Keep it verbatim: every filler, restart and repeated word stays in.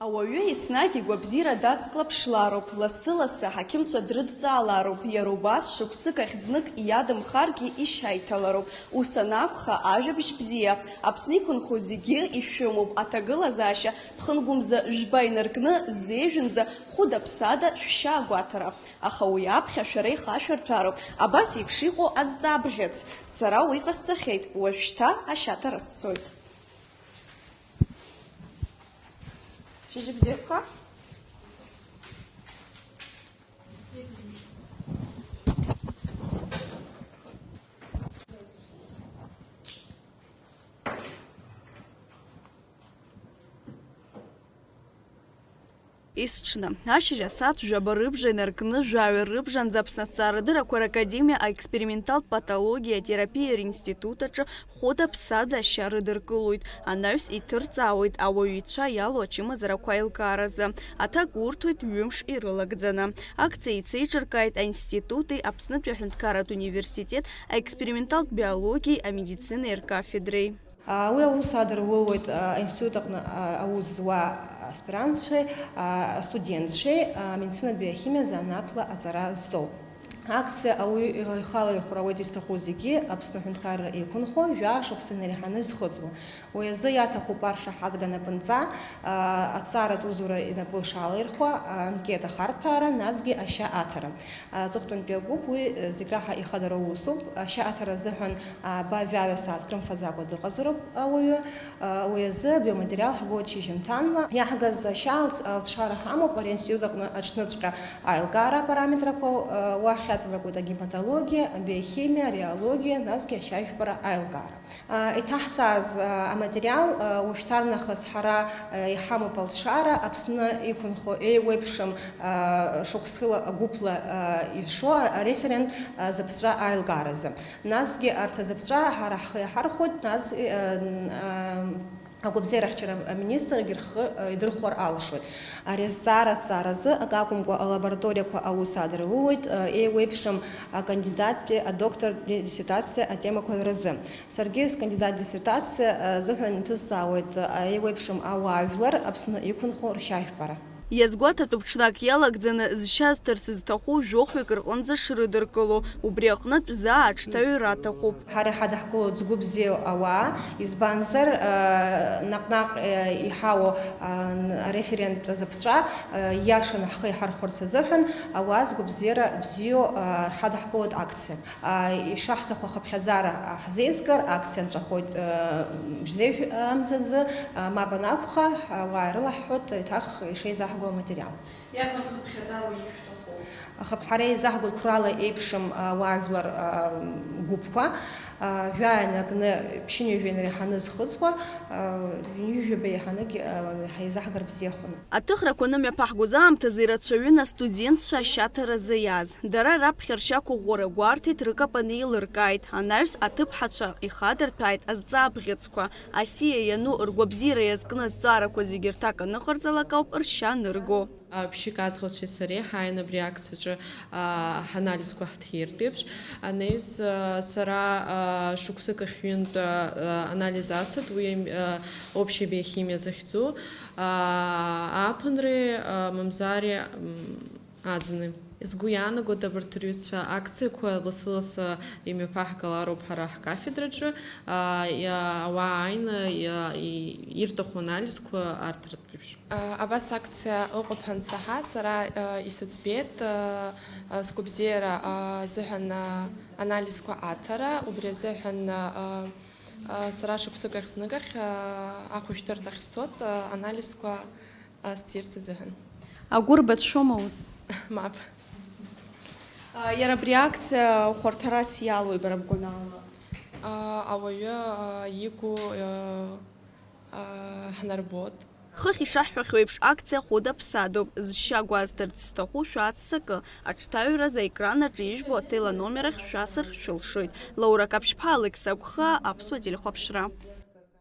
Ауаҩы еснагь игәабзиара дацклаԥшлароуп, лассы-лассы аҳақьымцәа дрыдҵаалароуп, иара убас шықәсык ахь знык иадамхаргьы ишьа иҭалароуп. Ус анакәха, ажәабжь бзиа, Аԥсны иқәынхо зегьы ишәымоуп, аҭагылазаашьа ԥхынгәымза жәба инаркны, зеижәынӡа хәыда-ԥсада шәшьа агәаҭара. Аха уи аԥхьа шәара ихашәырҭәароуп, абас еиԥш иҟоу азҵаа бӷьыц. Сара уи ҟасҵахьеит, уажәшьҭа ашьаҭара сцоит. Шьыжьбзиақәа. Есҽны, ашьыжь асааҭ жәаба рыбжа инаркны, жәаҩа рыбжанӡа Аԥсны аҭҵаарадыррақәа ракадемиа аексперименталтә патологиа атерапиа ринститут аҿы хәыда-ԥсада ашьа рыдыркылоит, анаҩс иҭырҵаауеит ауаҩ ицәа иалоу ачымазарақәа аилкааразы. Аҭак урҭоит ҩымш ирылагӡаны. Акциа еицеиҿыркааит аинститути Аԥснытәи аҳәынҭқарратә университет аексперименталтә биологиеи амедицинеи ркафедреи. Уи аус адырулоит аинститут аҟны аус зуа аспирантцәеи астудентцәеи, амедицинатә биохимиа занааҭла аҵара зҵоу. Акциа ауаҩы ихала ирхәра ауеит изҭаху зегьы Аԥсны аҳәынҭқарра иқәынхо жәаа шықәса инареиҳаны изхыҵуа. Уи азы иаҭахуп аршаҳаҭга напынҵа, аҭҵааратә усура инапы шалаирхәа, анкета ахарҭәаара, насгьы ашьа аҭара. Аҵыхәтәантәи агәыԥ уи зегь раҳа ихадароу усуп. Ашьа аҭара азыҳәан ааба жәаҩа сааҭк рымфаӡакәа дыҟазароуп ауаҩы. Уи азы абиоматериал ҳгоит шьыжьымҭанла. Иаҳгаз ашьа алҵ-, алҵшара ҳамоуп ари аинститут аҟны аҽныҵәҟьа аилкаара апараметрақәа, уахь иаҵанакуеит агематологиа, абиохимиа, ареологиа, насгьы ашьажәпара аилкаара. Иҭаҳҵааз аматериал, уажәшьҭарнахыс ҳара иҳамоуп алшара Аԥсны иқәынхо еиуеиԥшым шықәсыла гәыԥла ишо ареферент зыԥҵәа аилкааразы. Насгьы арҭ азыԥҵәа ҳара ҳхы иаҳархәоит, нас агәабзиарахьчара аминистргьы рхы идырхәар алшоит. Ари азҵаара аҭҵааразы акакәымкәа алабораториақәа аус адырулоит, еиуеиԥшым акандидаттәи адоктортәи диссертациа атемақәа рзы. Саргьы скандидат диссертациа азыҳәан иҭысҵаауеит еиуеиԥшым ауаажәлар Аԥсны иқәынхо ршьажәпара. Иазгәаҭатәуп, ҽнак иалагӡаны зшьа зҭарц зҭаху жәохәҩык рҟынӡа шрыдыркыло, убри аҟнытә заа аҽҭаҩра аҭахуп. Ҳара иҳадаҳкылоит згәы бзиоу ауаа, избанзар, наҟ-наҟ иҳауа ареферент азыԥҵәа иашаны ҳхы иҳархәарц азыҳәан ауаа згәабзиара бзиоу рҳадаҳкылоит акциа. Ишаҳҭаху ахыԥхьаӡара ҳзеизгар, акциа нҵәахоит бжьеижә амзазы, мап анакәха, ауаа ирылаҳҳәоит еиҭах ишеизаҳго аматериал. Иарбан хыԥхьаӡара ишәҭаху? Ахыԥ-, ҳара еизаҳгоит қәрала еиԥшым ауаажәлар гәыԥқәа, жәаҩа инаркны ԥшьынҩажәа инареиҳаны зхыҵуа, ҩынҩажәаба иаҳаныгь ҳаизаҳгар бзиахоит. Аҭыхрақәа анымҩаԥаҳгоз аамҭазы ирацәаҩын астудентцәа ашьаҭаразы иааз. Дара раԥхьа ршьақәыӷәӷәара гәарҭеит, рыкапан еилыркааит, анаҩс аҭыԥҳацәа ихадырҭәааит азҵаа бӷьыцқәа. Асиа иану ргәабзиара иазкны азҵаарақәа зегьы рҭак аныҟарҵалак ауп ршьа анырго. Ԥшьҩык аӡӷабцәеи сареи ҳааин абри акциаҿы ҳанализқәа ҳҭиртә еиԥш. Анаҩс сара шықәсык ахь ҩынтә анализ асҭоит, уи общая биохимиа захьӡу. Ааԥынреи, мамзари, аӡни. Сгәы иаанагоит, абарҭ рҩызцәа акциақәа лассы-лассы имҩаԥаҳгалароуп ҳара ҳкафедраҿы, ауаа ааины ирҭаху анализқәа арҭартә еиԥш. Абас акциа ыҟоуп ҳәа ансаҳа, сара исыӡбеит сгәабзиара азыҳәан анализқәа аҭара, убри азыҳәан сара шықәсык ахь зныкахь ахәышәтәырҭахь сцот анализқәа сҭирц азыҳәан. Агәыр бацәшәома ус? Мап. Иара абри акциа хәарҭарас иалоуи бара бгәанала? Ауаҩы игу ҳнарбот. Хыхь ишаҳҳәахьоу еиԥш, акциа хәыда-ԥсадоуп. Зшьа гәазҭарц зҭаху шәаццакы, аҽҭаҩраз аекран аҿы ижәбо аҭел аномер ахь шәасыр шәылшоит. Лаура Каԥшьԥаа, Алықьса Агәхаа, Аԥсуа телехәаԥшра.